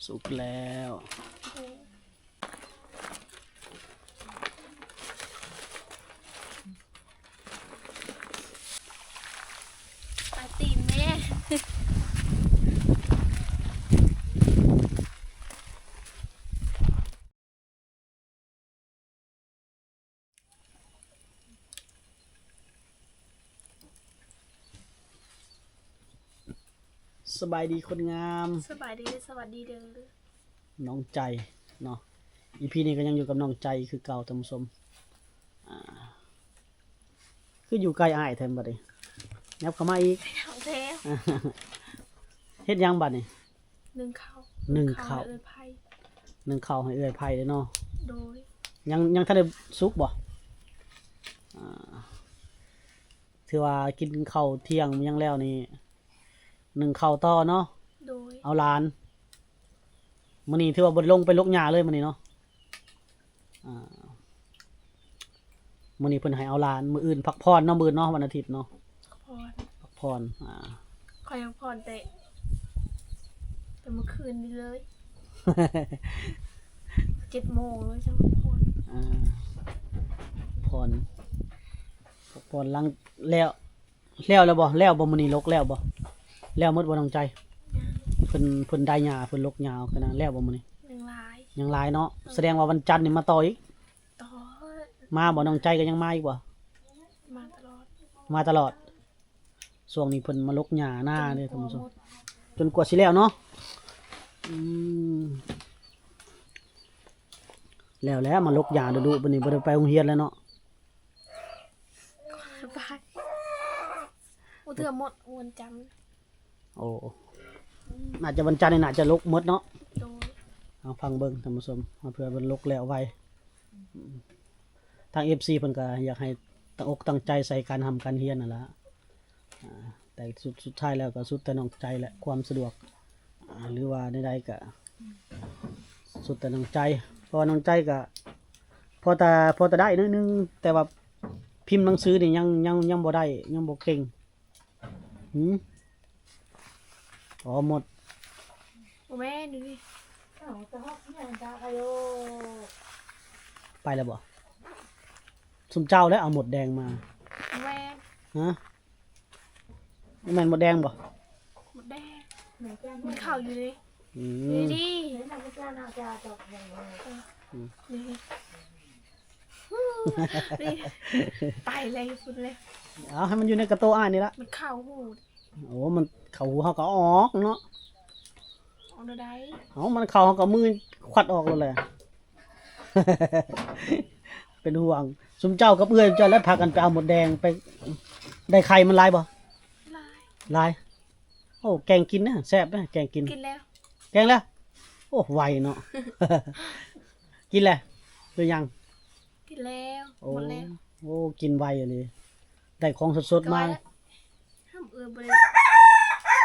ສຸກແລ້ວ. ປາຕີນແມ່. ສະບາຍດີຄົນງາມ. ສະບາຍດີ ສະຫວັດດີເດີ ນ້ອງໃຈເນາະ. ອີພີນີ້ກໍຍັງຢູ່ກັບນ້ອງໃຈຄືເກົ່າທ່ານຜູ້ຊົມ. ອ່າ ຄືຢູ່ໃກ້ອ້າຍແທ້ບັດນີ້ ຫຍັບເຂົ້າມາອີກ. ເຮັດຫຍັງບັດນີ້? ໜຶ້ງເຂົ້າ ໜຶ້ງເຂົ້າ ໜຶ້ງເຂົ້າໃຫ້ເອື້ອຍໄພ ໜຶ້ງເຂົ້າໃຫ້ເອື້ອຍໄພເດ້ເນາະ. ໂດຍ. ຍັງ ຍັງທັນໄດ້ສຸກບໍ່? ອ່າ ຖືວ່າກິນເຂົ້າທ່ຽງຫຍັງແລ້ວນີ້ ໜຶ້ງເຂົ້າຕໍ່ເນາະ. ໂດຍ. ເອົາຫຼານ ມື້ນີ້ຖືວ່າບໍ່ໄດ້ລົງໄປລົກຫຍ້າເລີຍມື້ນີ້ເນາະ. ອ່າ ມື້ນີ້ເພິ່ນໃຫ້ເອົາຫຼານ ມື້ອື່ນພັກຜ່ອນເນາະ ມື້ອື່ນເນາະ ວັນອາທິດເນາະ. ພັກຜ່ອນ ພັກຜ່ອນ. ອ່າ ຂ້ອຍພັກຜ່ອນແຕ່ ແຕ່ມື້ຄືນນີ້ເລີຍ ເຈັດໂມງເລີຍຈັ່ງພັກຜ່ອນ. ອ່າ ພັກຜ່ອນ ພັກຜ່ອນຫຼັງແລ້ວ ແລ້ວແລ້ວບໍ່? ແລ້ວບໍ່? ມື້ນີ້ລົກແລ້ວບໍ່? ແລ້ວໝົດບໍ່ນ້ອງໃຈ? ຍັງ. ເພິ່ນ ເພິ່ນໄດ້ຫຍ້າ ເພິ່ນລົກຫຍ້າຂະໜາດແລ້ວບໍ່ມື້ນີ້? ຍັງຫຼາຍ ຍັງຫຼາຍເນາະ. ເອີ ສະແດງວ່າວັນຈັນນີ້ມາຕໍ່ອີກ? ຕໍ່. ມາບໍ່? ນ້ອງໃຈກໍຍັງມາອີກບໍ່? ມາຕະຫຼອດ ມາຕະຫຼອດ. ຊ່ວງນີ້ເພິ່ນມາລົກຫຍ້ານາເດ້ທ່ານຜູ້ຊົມ ຈົນກວ່າຊິແລ້ວເນາະ. ອືມ ແລ້ວແຫຼະ ມາລົກຫຍ້າດຸໆ ບັດນີ້ບໍ່ໄດ້ໄປໂຮງຮຽນແລ້ວເນາະ. ໄປ ໂອ ເທື່ອໝົດວັນຈັນ. ໂອ້ ອືມ ໜ້າຈະວັນຈັນນີ້ໜ້າຈະລົກໝົດເນາະ. ໂດຍ. ເອົາຟັງເບິ່ງທ່ານຜູ້ຊົມ ເພື່ອເພິ່ນລົກແລ້ວໄວ. ອືມ ທາງເອັຟຊີເພິ່ນກໍຢາກໃຫ້ຕັ້ງອົກຕັ້ງໃຈໃສ່ການຮ່ຳການຮຽນນັ້ນລະ. ອ່າ ແຕ່ສຸດ ສຸດທ້າຍແລ້ວກໍສຸດແຕ່ນ້ອງໃຈແຫຼະ ຄວາມສະດວກ ອ່າ ຫຼືວ່າໃດໆກໍສຸດແຕ່ນ້ອງໃຈ ເພາະວ່ານ້ອງໃຈກໍພໍຕາ ພໍຕາໄດ້ໜ້ອຍໜຶ່ງ ແຕ່ວ່າພິມໜັງສືນີ້ຍັງ ຍັງ ຍັງບໍ່ໄດ້ ຍັງບໍ່ເກັ່ງ. ຫືມ ອໍ ໝົດ ບໍ່ແມ່ນນີ້ ໄປແລ້ວບໍ່? ຊຸມເຈົ້າແຫຼະເອົາໝົດແດງມາ. ບໍ່ແມ່ນ ຮະ? ບໍ່ແມ່ນໝົດແດງບໍ່? ໝົດແດງ ມັນເຂົ້າຢູ່ນີ້. ອືມ ນີ້ ນີ້ ອືມ ນີ້ ນີ້ ໄປເລີຍພຸ້ນເລີຍ. ເອົາໃຫ້ມັນຢູ່ໃນກະໂຕອ້າຍນີ້ລະ ມັນເຂົ້າຫູ. ໂອ້ ມັນເຂົ້າຫູເຮົາກໍເອົາອອກເນາະ. ອອກແນວໃດ? ເອົາ ມັນເຂົ້າເຮົາກໍເອົາມືຄວັດອອກໂລດແຫຼະ. ເປັນຫ່ວງ ຊຸມເຈົ້າກັບເອື້ອຍເຈົ້າແລ້ວພາກັນໄປເອົາມົດແດງ ໄປໄດ້ໄຂ່ມັນຫຼາຍບໍ່? ຫຼາຍ ຫຼາຍ. ໂອ້ ແກງກິນນະ ແຊບນະ ແກງກິນ. ກິນແລ້ວ ແກງແລ້ວ. ໂອ້ ໄວເນາະ. ກິນແລ້ວຫຼືຍັງ? ກິນແລ້ວ. ໂອ້ ໝົດແລ້ວ. ໂອ້ ກິນໄວອີ່ຫຼີ ໄດ້ຂອງສົດໆມາ. ຫ້າມເອື້ອຍບໍ່ໄດ້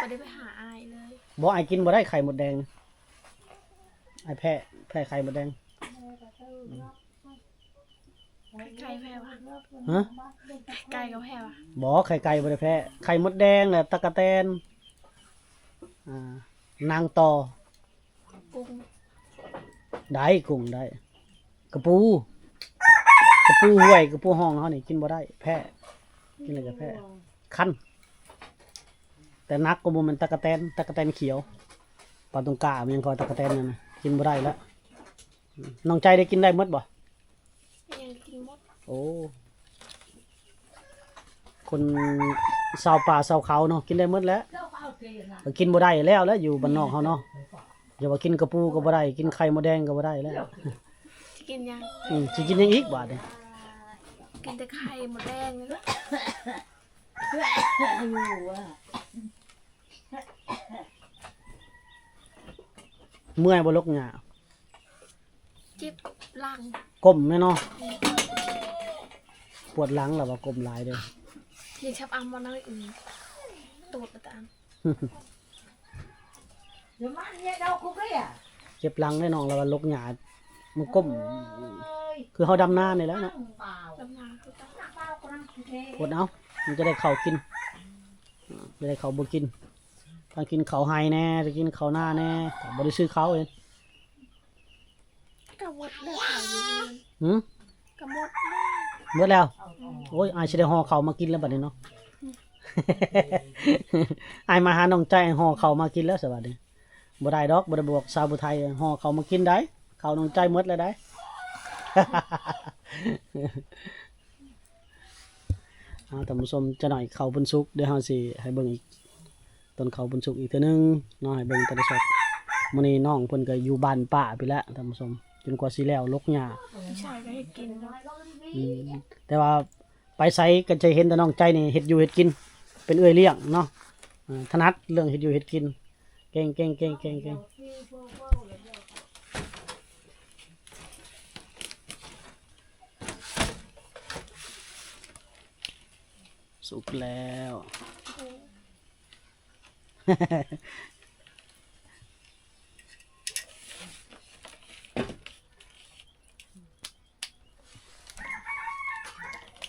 ບໍ່ໄດ້ໄປຫາອ້າຍເລີຍ. ບໍ່ ອ້າຍກິນບໍ່ໄດ້ໄຂ່ມົດແດງ. ອ້າຍແພ້ ແພ້ໄຂ່ມົດແດງ. ໄຂ່ໄກ່ແພ້ຫວາ? ຮະ? ໄຂ່ໄກ່ກໍແພ້ຫວາ? ບໍ່ ໄຂ່ໄກ່ບໍ່ໄດ້ແພ້. ໄຂ່ມົດແດງ ແລະ ຕັກກະແຕນ ອ່າ ນາງຕໍ່. ກຸ້ງ ໄດ້ ກຸ້ງໄດ້. ກະປູ ກະປູຫ້ວຍ ກະປູຮ່ອງເຮົານີ້ກິນບໍ່ໄດ້ ແພ້ ກິນແລ້ວກໍແພ້ ຄັນ. ແຕ່ໜັກກວ່າໝູ່ແມ່ນຕັກກະແຕນ ຕັກກະແຕນຂຽວ ປາຕຸງກາ ແມ່ນກໍຕັກກະແຕນນັ້ນນະ ກິນບໍ່ໄດ້ແລ້ວ. ນ້ອງໃຈໄດ້ກິນໄດ້ໝົດບໍ່? ຍັງກິນໝົດ. ໂອ້ ຄົນຊາວປ່າຊາວເຂົາເນາະ ກິນໄດ້ໝົດແຫຼະ. ກໍກິນບໍ່ໄດ້ແລ້ວແຫຼະ ຢູ່ບ້ານນອກເຮົາເນາະ. ຢ່າວ່າກິນກະປູກໍບໍ່ໄດ້ ກິນໄຂ່ມົດແດງກໍບໍ່ໄດ້ແລ້ວ. ຊິກິນຫຍັງ? ອືມ ຊິກິນຫຍັງອີກບາດນີ້? ກິນແຕ່ໄຂ່ມົດແດງນີ້ແຫຼະ. ເມື່ອຍບໍ່ ລົກຫຍ້າ? ເຈັບຫຼັງ ກົ້ມແມ່ນເນາະ. ອືມ ປວດຫຼັງລະວ່າກົ້ມຫຼາຍເດ້. ນີ້ຊັບອຳບໍ່ນ້ອຍອີກ ໂຕດລະຕາມ. ເຈັບຫຼັງເດ້ນ້ອງລະວ່າ ລົກຫຍ້າ ມັນກົ້ມ ຄືເຮົາດຳນານີ້ແຫຼະເນາະ. ດຳນາຄືກັນ ອົດເອົາ ມັນຈະໄດ້ເຂົ້າກິນ ຈະໄດ້ເຂົ້າບໍ່ກິນ. ກິນເຂົ້າໄຮ່ແດ່ ໄປກິນເຂົ້ານາແດ່ ບໍ່ໄດ້ຊື້ເຂົ້າເອງ. ກໍໝົດແລ້ວເຂົ້າຢູ່ເຮືອນ. ຫື? ກໍໝົດແລ້ວ. ໝົດແລ້ວ? ໂອ້ຍ ອ້າຍຊິໄດ້ຫໍ່ເຂົ້າມາກິນແລ້ວບັດນີ້ເນາະ. ອ້າຍມາຫານ້ອງໃຈ ຫໍ່ເຂົ້າມາກິນແລ້ວຊະບັດນີ້. ບໍ່ໄດ້ດອກ ບໍ່ໄດ້ບອກສາວຜູ້ໄທ ຫໍ່ເຂົ້າມາກິນໄດ້ ເຂົ້ານ້ອງໃຈໝົດແລ້ວໄດ໋. ເອົາ ທ່ານຜູ້ຊົມ ຈັກໜ້ອຍເຂົ້າເພິ່ນສຸກ ດຽວເຮົາຊິໃຫ້ເບິ່ງອີກ ຕອນເຂົ້າເພິ່ນສຸກອີກເທື່ອໜຶ່ງເນາະ ໃຫ້ເບິ່ງແຕ່ລະຊັອດ. ມື້ນີ້ນ້ອງເພິ່ນກໍຢູ່ບ້ານປ້າພີ້ແຫຼະທ່ານຜູ້ຊົມ ຈົນກວ່າຊິແລ້ວລົກຫຍ້າ. ໃຊ່ ກໍເຮັດກິນເນາະ. ອືມ ແຕ່ວ່າ ໄປໃສກໍຈະເຫັນແຕ່ນ້ອງໃຈນີ້ເຮັດຢູ່ເຮັດກິນ ເປັນເອື້ອຍລ້ຽງເນາະ. ເອີ ຖະໜັດເລື່ອງເຮັດຢູ່ເຮັດກິນ ເກັ່ງໆໆໆ. ສຸກແລ້ວ.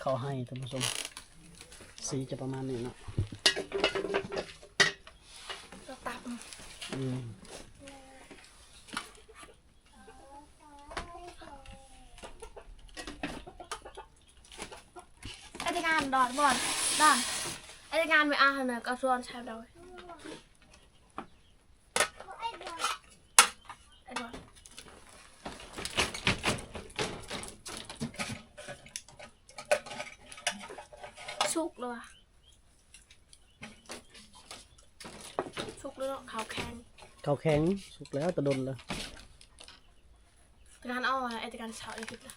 ເຂົ້າໄຮ່ທ່ານຜູ້ຊົມ ສີຈະປະມານນີ້ເນາະ. ກໍຕັບ ອືມ. ອາຈານດອນ ດອນ ອາຈານໄປອ່ານນະ ກໍຊວນແຊບດອຍ. ສຸກແລ້ວຫວາ? ສຸກແລ້ວເນາະ ເຂົ້າແຂງ ເຂົ້າແຂງ ສຸກແລ້ວ ແຕ່ດົນແລ້ວ. ການເອົາ ໄອ້ການເຊົາອີກລະ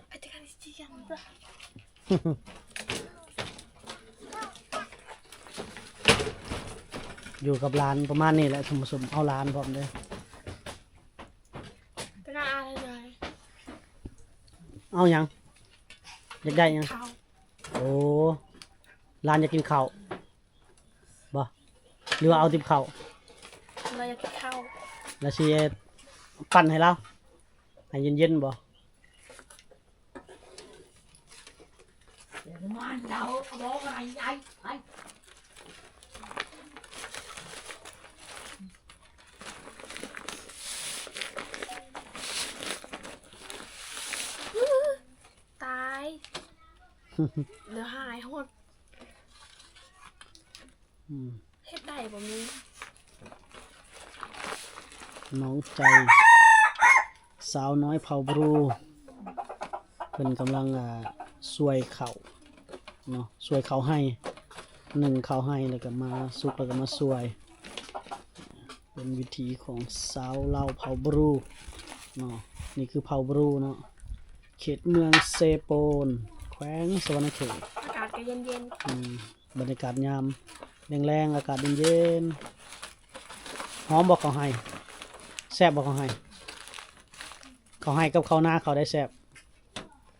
ໄອ້ການຊິຍັງລະ. ຢູ່ກັບຫຼານປະມານນີ້ແຫຼະທ່ານຜູ້ຊົມ ເອົາຫຼານພ້ອມເດີ. ເອົາຫຍັງ? ຢາກໄດ້ຫຍັງ? ໂອ້ ຫຼານຢາກກິນເຂົ້າບໍ່ ຫຼືວ່າເອົາຕິບເຂົ້າ? ລາວຢາກກິນເຂົ້າ ລາວຊິປັ່ນໃຫ້ລາວ ໃຫ້ເຢັນໆບໍ່? ຕາຍ ເຫຼືອຫາຍໂຫດ. ອືມ ເຮັດໄດ້ບໍ່ມີ. ນ້ອງໃຈ ສາວນ້ອຍເຜົ່າບຣູ ເພິ່ນກຳລັງ ອ່າ ສ່ວຍເຂົ້າເນາະ ສ່ວຍເຂົ້າໄຮ່ ໜຶ້ງເຂົ້າໄຮ່ ແລ້ວກໍມາສຸກ ແລ້ວກໍມາສ່ວຍ. ເປັນວິຖີຂອງຊາວລາວເຜົ່າບຣູເນາະ. ນີ້ຄືເຜົ່າບຣູເນາະ ເຂດເມືອງເຊໂປນ ແຂວງສະຫວັນນະເຂດ. ອາກາດກໍເຢັນໆ. ອືມ ບັນຍາກາດຍາມແລງໆ ອາກາດເຢັນໆ. ຫອມບໍ່ເຂົ້າໄຮ່? ແຊບບໍ່ເຂົ້າໄຮ່? ເຂົ້າໄຮ່ກັບເຂົ້ານາ ເຂົ້າໃດແຊບ?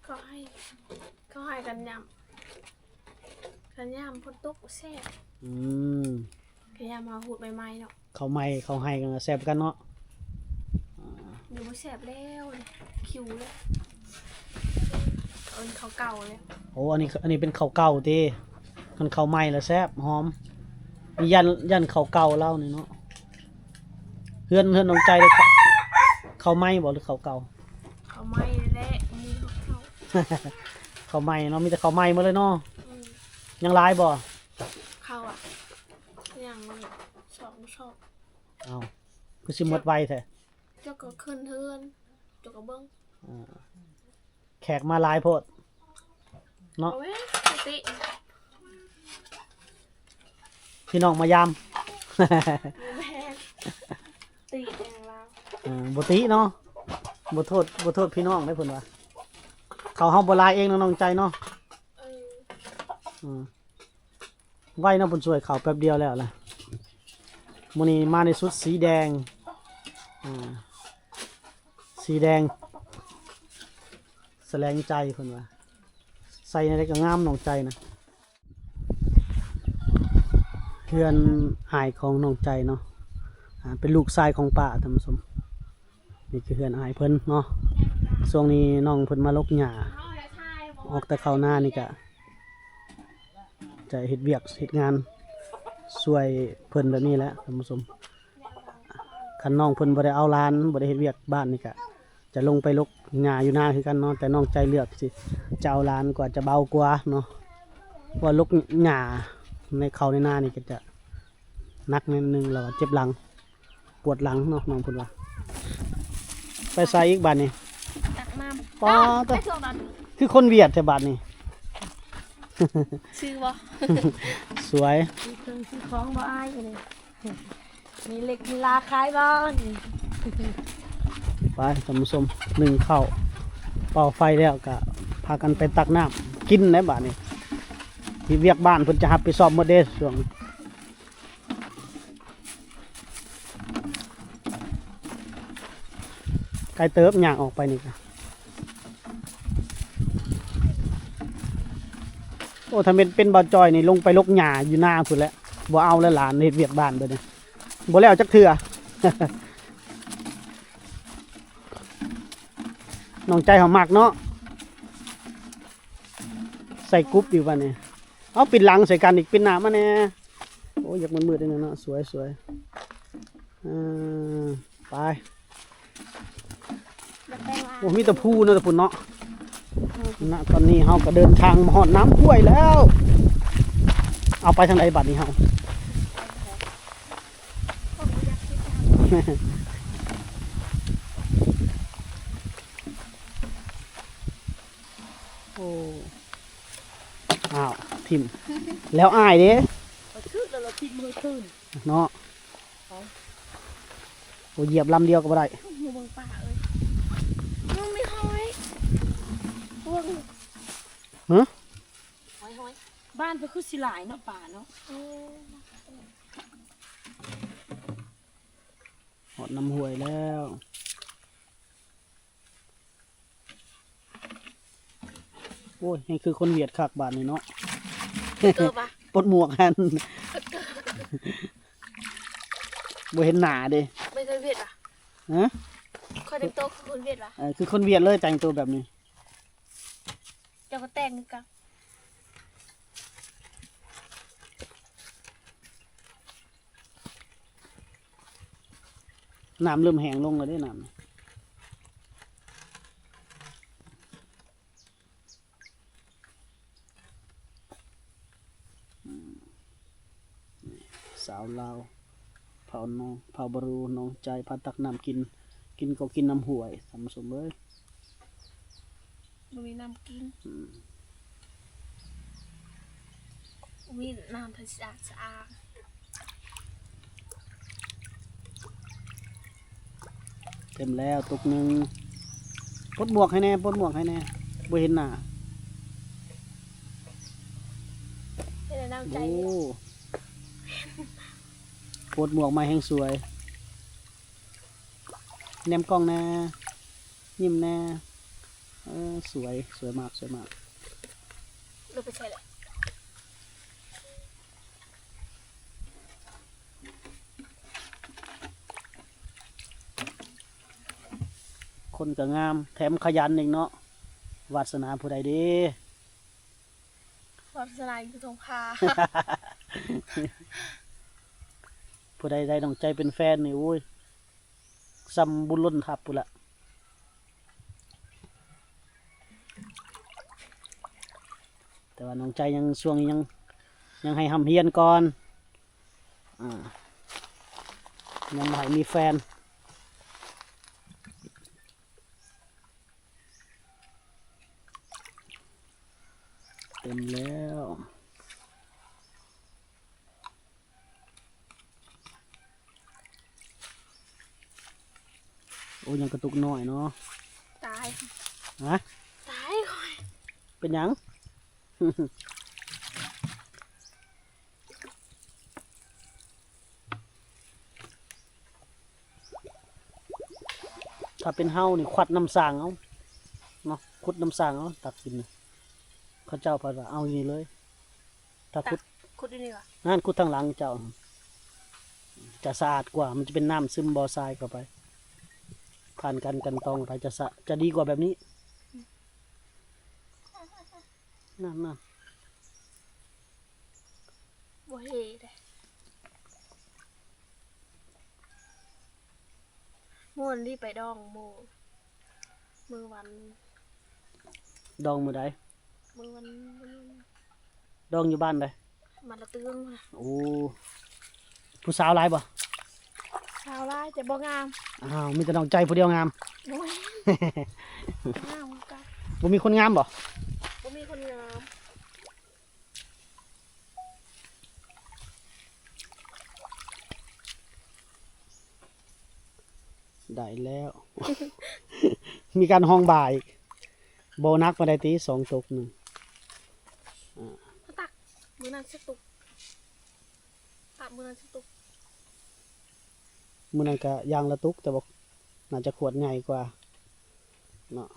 ເຂົ້າໄຮ່ ເຂົ້າໄຮ່ກັນຍາມ ຄັນຍາມຝົນຕົກແຊບ. ອືມ ຄືຍາມເຮົາຫູດໃໝ່ໆເນາະ ເຂົ້າໃໝ່ເຂົ້າໄຮ່ກໍແຊບຄືກັນເນາະ. ອ່າ ດຽວບໍ່ແຊບແລ້ວ ຄິວແລ້ວ ເອີ້ນເຂົ້າເກົ່າແລ້ວ. ໂອ້ ອັນນີ້ ອັນນີ້ເປັນເຂົ້າເກົ່າຕິ? ຄັນເຂົ້າໃໝ່ລະແຊບຫອມ. ຢ້ານ ຢ້ານເຂົ້າເກົ່າລາວນີ້ເນາະ. ເຮືອນ ເຮືອນນ້ອງໃຈເດ້ ເຂົ້າໃໝ່ບໍ່ ຫຼືເຂົ້າເກົ່າ? ເຂົ້າໃໝ່ແຫຼະ ມີເຂົ້າ ເຂົ້າໃໝ່ເນາະ ມີແຕ່ເຂົ້າໃໝ່ໝົດເລີຍເນາະ. ອືມ ຍັງຫຼາຍບໍ່? ເຂົ້າອະ ຍັງ ສອງສອບ. ເອົ້າ ຄືຊິໝົດໄວແທ້? ເຈົ້າກໍຂຶ້ນເຮືອນ ເຈົ້າກໍເບິ່ງ. ອ່າ ແຂກມາຫຼາຍໂພດເນາະ. ໂອ້ຍ ຕິ ພີ່ນ້ອງມາຢາມ. ບໍ່ແມ່ນ ຕິຫຍັງລາວ. ເອີ ບໍ່ຕິເນາະ ບໍ່ໂທດ ບໍ່ໂທດພີ່ນ້ອງເດ້ ເພິ່ນວ່າ. ເຂົ້າເຮົາບໍ່ຫຼາຍເອງເນາະ ນ້ອງໃຈເນາະ. ເອີ ອືມ. ໄວເນາະ ເພິ່ນຊ່ວຍເຂົ້າແປັບດຽວແລ້ວລະ. ມື້ນີ້ມາໃນຊຸດສີແດງ ອ່າ ສີແດງສະແຫຼງໃຈເພິ່ນວ່າ ໃສ່ແນວໃດກໍງາມ ນ້ອງໃຈນະ. ເຮືອນອ້າຍຂອງນ້ອງໃຈເນາະ ອ່າ ເປັນລູກຊາຍຂອງປ້າ ທ່ານຜູ້ຊົມ. ນີ້ຄືເຮືອນອ້າຍເພິ່ນເນາະ. ຊ່ວງນີ້ນ້ອງເພິ່ນມາລົກຫຍ້າ ອອກແຕ່ເຂົ້ານານີ້ກະຈະເຮັດວຽກເຮັດງານຊ່ວຍເພິ່ນແບບນີ້ແຫຼະທ່ານຜູ້ຊົມ. ຄັນນ້ອງເພິ່ນບໍ່ໄດ້ເອົາຫຼານ ບໍ່ໄດ້ເຮັດວຽກບ້ານນີ້ກະຈະລົງໄປລົກຫຍ້າຢູ່ນາຄືກັນເນາະ, ແຕ່ນ້ອງໃຈເລືອກຊິຈະເອົາຫຼານກວ່າ ຈະເບົາກວ່າເນາະ. ເພາະວ່າລົກຫຍ້າໃນເຂົ້າໃນນານີ້ກະຈະໜັກໜ້ອຍໜຶ່ງ ແລ້ວກະເຈັບຫຼັງ ປວດຫຼັງເນາະ ນ້ອງເພິ່ນວ່າ. ໄປໃສອີກບາດນີ້? ຕັກນ້ຳ. ປາດ ເອົ້າ ຄືຄົນຫວຽດແທ້ບາດນີ້. ຊື່ບໍ່? ສວຍ. ມີເຄື່ອງຊື້ຂອງບໍ່ອ້າຍນີ້? ມີເຫຼັກມີລາຂາຍບໍ່? ໄປທ່ານຜູ້ຊົມ ໜຶ້ງເຂົ້າ ເປົ່າໄຟແລ້ວກະພາກັນໄປຕັກນ້ຳກິນແຫຼະບາດນີ້. ເຮັດວຽກບ້ານເພິ່ນຈະຮັບຜິດຊອບໝົດເດ້ຊ່ວງນີ້. ໄກເຕີບ ຍ່າງອອກໄປນີ້ກະ ໂອ້ ຖ້າແມ່ນເປັນ ເປັນບ່າວຈ່ອຍນີ້ລົງໄປລົກຫຍ້າຢູ່ນາພຸ້ນແຫຼະ ບໍ່ເອົາແລ້ວ ຫຼານເຮັດວຽກບ້ານເບິດນີ້ ບໍ່ແລ້ວຈັກເທື່ອ. ນ້ອງໃຈເຮົາມັກເນາະ ໃສ່ກຸບຢູ່ບາດນີ້. ເອົາ ປິດຫຼັງໃສ່ກັນອີກ ປິດໜ້າມາແດ່. ໂອ້ຍ ຢາກມືດໆ ໜ້ອຍໜຶ່ງເນາະ. ສວຍໆ ເອີ ໄປ. ໂອ້ ມີແຕ່ພູເນາະ ແຕ່ພຸ້ນເນາະ. ນະ ຕອນນີ້ເຮົາກະເດີນທາງມາຮອດນ້ຳຫ້ວຍແລ້ວ. ເອົາ ໄປທາງໃດບາດນີ້ເຮົາ? ໂອ້ ອ້າວ ຖິ້ມແລ້ວອ້າຍເດ້. ຖືກແລ້ວລະຖິ້ມມື້ຄືນເນາະ. ໂອ້ ຢຽບລຳດຽວກະບໍ່ໄດ້. ເບິ່ງປາເອີຍ ມັນມີຫອຍ ເບິ່ງ ຮະ? ຫອຍ ຫອຍ. ບ້ານເພິ່ນຄືຊິຫຼາຍເນາະ ປາເນາະ. ຮອດນ້ຳຫ້ວຍແລ້ວ. ໂອ້ຍ ແຮ່ງຄືຄົນຫວຽດຄັກບາດນີ້ເນາະ. ເກີບຫວະ? ປົດໝວກຫັ້ນ ບໍ່ເຫັນໜ້າເດ້. ແມ່ນຄົນຫວຽດຫວະ? ຮະ? ຂ້ອຍແຕ່ງໂຕຄືຄົນຫວຽດຫວະ? ເອີ ຄືຄົນຫວຽດເລີຍ ແຕ່ງໂຕແບບນີ້. ເຈົ້າກະແຕ່ງຄືກັນ. ນ້ຳເລີ່ມແຫ້ງລົງແລ້ວເດ້ ນ້ຳ ອືມ ສາວລາວ ເຜົ່ານ້ອງ ເຜົ່າບາຣູ ນ້ອງໃຈ ພາຕັກນ້ຳກິນ ກິນເຂົ້າກິນນ້ຳຫ້ວຍ ທ່ານຜູ້ຊົມເອີຍ. ບໍ່ມີນ້ຳກິນ ອືມ ບໍ່ມີນ້ຳສະອາດສະອ້ານ. ເຕັມແລ້ວ ຕຸກໜຶ່ງ. ປົດໝວກໃຫ້ແດ່ ປົດໝວກໃຫ້ແດ່ ບໍ່ເຫັນໜ້າ. ເຮັດໃຫ້ນ້ຳໃຈ ໂອ້ ປົດໝວກໃໝ່ແຮ່ງສວຍ. ແນມກ້ອງແດ່ ຍິ້ມແດ່. ເອີ ສວຍ ສວຍມາກ ສວຍມາກ. ລົງໄປໃສລະ? ຄົນກະງາມ ແຖມຂະຫຍັນອີກເນາະ. ວາດສະໜາຜູ້ໃດເດ້? ວາດສະໜາຢູ່ທົ່ງພາ. ຜູ້ໃດໄດ້ນ້ອງໃຈເປັນແຟນນີ້ ໂອ້ຍ ສ່ຳບຸນລົ້ນທັບພຸ້ນລະ. ແຕ່ວ່ານ້ອງໃຈຍັງ ຊ່ວງນີ້ຍັງ ຍັງໃຫ້ຮ່ຳຮຽນກ່ອນ ອາ ຍັງບໍ່ໃຫ້ມີແຟນ. ເຕັມແລ້ວ. ໂອ້ ຍັງກະຕຸກນ້ອຍເນາະ. ຕາຍ. ຮະ? ຕາຍຂ້ອຍ. ເປັນຫຍັງ? ຖ້າເປັນເຮົານີ້ ຄວັດນ້ຳສ້າງເອົາເນາະ ຂຸດນ້ຳສ້າງເອົາ ຕັກກິນ. ເຂົາເຈົ້າພັດວ່າເອົາຢູ່ນີ້ເລີຍ. ຖ້າຂຸດ ຂຸດຢູ່ນີ້ຫວາ? ນັ້ນ ຂຸດທາງຫຼັງເຈົ້າ ຈະສະອາດກວ່າ ມັນຈະເປັນນ້ຳຊຶມບໍ່ຊາຍເຂົ້າໄປ. ຜ່ານການກັ່ນຕອງ ໃຜຈະສະ ຈະດີກວ່າແບບນີ້. ນັ້ນໆ ບໍ່ເຮເດ້. ມື້ນີ້ໄປດອງໝູ່ ມື້ວັນ ດອງມື້ໃດ? ມື້ວັນ ດອງຢູ່ບ້ານໃດ? ບ້ານລະເຕືອງ. ໂອ້ ຜູ້ສາວຫຼາຍບໍ່? ສາວຫຼາຍແຕ່ບໍ່ງາມ. ອ້າວ ມີແຕ່ນ້ອງໃຈຜູ້ດຽວງາມ. ໂອ້ຍ ງາມຄືກັນ. ບໍ່ມີຄົນງາມບໍ່? ບໍ່ມີຄົນງາມ. ໄດ້ແລ້ວ ມີການຮ້ອງບາອີກ. ບໍ່ໜັກປານໃດຕິ ສອງຕົກໜຶ່ງ. ອ່າ ຕັກ ມື້ນັ້ນຊິຕຸກ ຕັກ ມື້ນັ້ນຊິຕຸກ. ມື້ນັ້ນກະຢ່າງລະຕຸກ ແຕ່ວ່າໜ້າຈະຂວດໃຫຍ່ກວ່າເນາະ.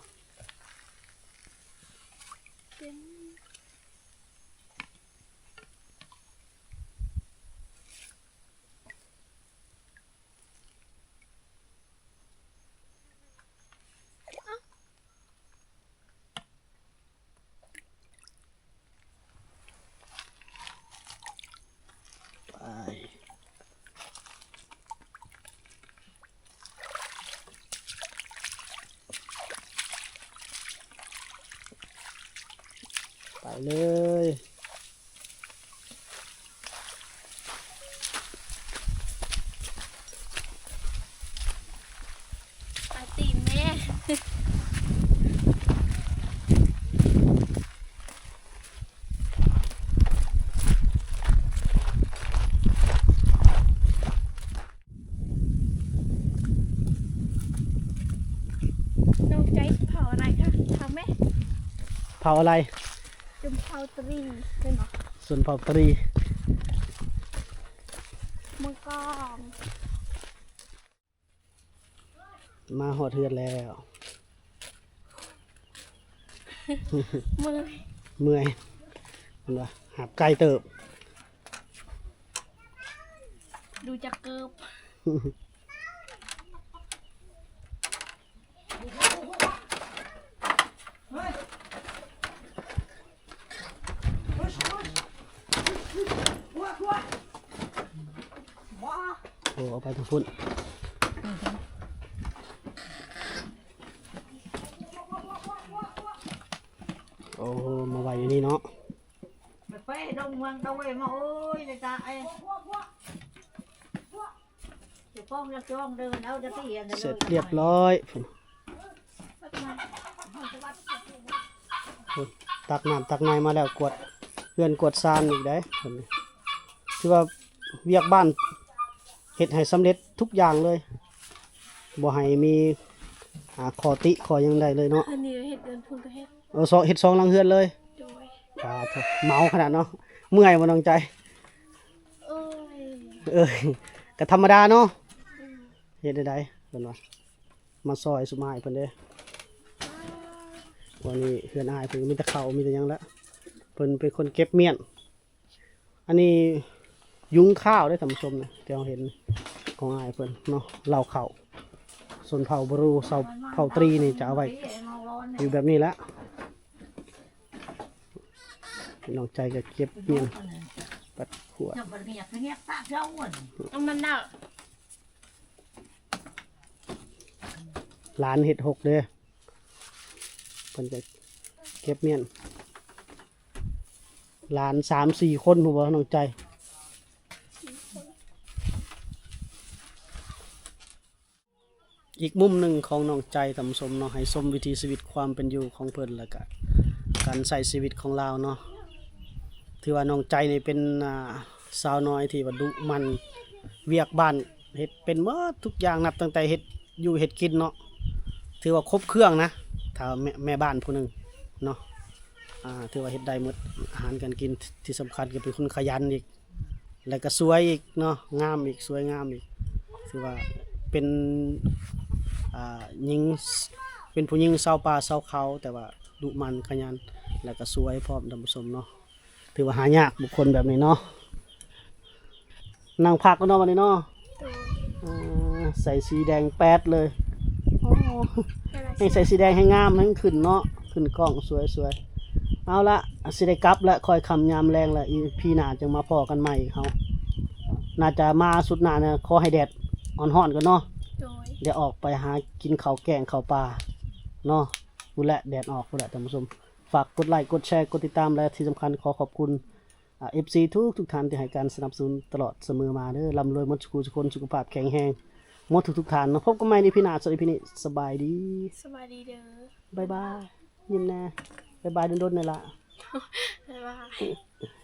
ເຕັມ. ໄປ ໄປເລີຍ. ປາຍຕີນແມ່. ນ້ອງໃຈເຜົາອະໄລຄະ? ເຜົາແມ່. ເຜົາອະໄລ? ຊົນເຜົ່າຕະຣີ ແມ່ນບໍ່? ຊົນເຜົ່າຕະຣີ ເມືອງກອງ. ມາຮອດເຮືອນແລ້ວ. ເມື່ອຍ ເມື່ອຍ ເພິ່ນວ່າຫາບໄກເຕີບ. ດູຈາກເກີບ. ໂອ້ ເອົາໄປທາງພຸ້ນ. ໂອ້ ມາໄວ້ຢູ່ນີ້ເນາະ. ໄປເບິ່ງເມືອງຕະເວຍມາ ໂອ້ຍ ຕາຍ. ເສັດຮຽບຮ້ອຍ. ຕັກນ້ຳຕັກໃນມາແລ້ວ ກວດເຮືອນກວດຊານອີກໄດ໋. ຖືວ່າວຽກບ້ານເຮັດໃຫ້ສຳເລັດທຸກຢ່າງເລີຍ ບໍ່ໃຫ້ມີ ອ່າ ຂໍ້ຕິຂໍ້ຫຍັງໃດເລີຍເນາະ. ອັນນີ້ເຮັດເຮືອນ ພຸ້ນກໍເຮັດ. ເອີ ສອງ ເຮັດສອງຫຼັງເຮືອນເລີຍ. ໂດຍ. ສາທຸ ເມົາຂະໜາດເນາະ. ເມື່ອຍບໍ່ນ້ອງໃຈ? ເອີຍ ເອີຍ ກະທຳມະດາເນາະ. ອືມ ເຮັດແນວໃດເພິ່ນວ່າ ມາຊ່ອຍຊຸມອ້າຍເພິ່ນເດ້. ວັນນີ້ເຮືອນອ້າຍເພິ່ນມີແຕ່ເຂົ້າ ມີແຕ່ຫຍັງລະ ເພິ່ນເປັນຄົນເກັບມ້ຽນ. ອັນນີ້ຍຸງຂ້າວເດ້ທ່ານຜູ້ຊົມ ທີ່ເຮົາເຫັນຂອງອ້າຍເພິ່ນເນາະ. ເຫຼົ່າເຂົ້າ ຊົນເຜົ່າບຣູ ເຜົ່າຕຣີນີ້ຈະເອົາໄວ້ຢູ່ແບບນີ້ແຫຼະ. ນ້ອງໃຈກໍເກັບມ້ຽນ ປັດຂວດ. ເອົາມັນເນາະ. ຫຼານເຮັດຫົກເດ້ ເພິ່ນກໍເກັບມ້ຽນ. ຫຼານສາມສີ່ຄົນພຸ້ນບໍ່ນ້ອງໃຈ? ອີກມຸມໜຶ່ງຂອງນ້ອງໃຈທ່ານຜູ້ຊົມເນາະ ໃຫ້ຊົມວິຖີຊີວິດຄວາມເປັນຢູ່ຂອງເພິ່ນ ແລ້ວກະການໃຊ້ຊີວິດຂອງລາວເນາະ. ຖືວ່ານ້ອງໃຈນີ້ເປັນ ອ່າ ສາວນ້ອຍທີ່ວ່າດຸໝັ່ນ ວຽກບ້ານເຮັດເປັນໝົດທຸກຢ່າງ ນັບຕັ້ງແຕ່ເຮັດຢູ່ເຮັດກິນເນາະ ຖືວ່າຄົບເຄື່ອງນະ ຖ້າແມ່ ແມ່ບ້ານຜູ້ໜຶ່ງເນາະ ອ່າ ຖືວ່າເຮັດໄດ້ໝົດອາຫານການກິນ ທີ່ສຳຄັນກໍເປັນຄົນຂະຫຍັນອີກ ແລ້ວກໍສວຍອີກເນາະ ງາມອີກ ສວຍງາມອີກ ຖືວ່າເປັນ ອ່າ ຍິງ ເປັນຜູ້ຍິງຊາວປ່າຊາວເຂົາ ແຕ່ວ່າດຸໝັ່ນຂະຫຍັນ ແລ້ວກໍສວຍພ້ອມທ່ານຜູ້ຊົມເນາະ. ຖືວ່າຫາຍາກບຸກຄົນແບບນີ້ເນາະ. ນັ່ງພັກເນາະບັດນີ້ເນາະ. ໂດຍ. ເອີ ໃສ່ສີແດງແປດເລີຍ. ໂອ້ ແຮ່ງໃສ່ສີແດງແຮ່ງງາມແຮ່ງຂຶ້ນເນາະ ຂຶ້ນກ້ອງສວຍໆ. ເອົາລະ ຊິໄດ້ກັບລະ ຄ່ອຍຄ່ຳຍາມແລງລະ ອີພີໜ້າຈຶ່ງມາພໍ້ກັນໃໝ່ອີກເຮົາ. ໜ້າຈະມາສຸດໜ້ານະ ຂໍໃຫ້ແດດອ່ອນຮ້ອນກ່ອນເນາະ. ໂດຍ ດຽວອອກໄປຫາກິນເຂົ້າແກງເຂົ້າປ່າເນາະ. ພຸ້ນແຫຼະ ແດດອອກພຸ້ນແຫຼະທ່ານຜູ້ຊົມ. ຝາກກົດໄລ ກົດແຊ ກົດຕິດຕາມ ແລະທີ່ສຳຄັນຂໍຂອບຄຸນ ອ່າ ເອັຟຊີ ທຸກໆທ່ານທີ່ໃຫ້ການສະໜັບສະໜູນຕະຫຼອດສະເໝີມາເດີ. ລ່ຳລວຍໝົດສູ່ຜູ້ສູ່ຄົນ ສຸຂະພາບແຂງແຮງໝົດທຸກໆທ່ານເນາະ. ພົບກັນໃໝ່ໃນອີພີໜ້າ. ສຳລັບອີພີນີ້ ສະບາຍດີ. ສະບາຍດີເດີ. ບາຍບາຍ. ຍິ້ມແດ່. ບາຍບາຍດົນໆແດ່ລະ. ບາຍບາຍ.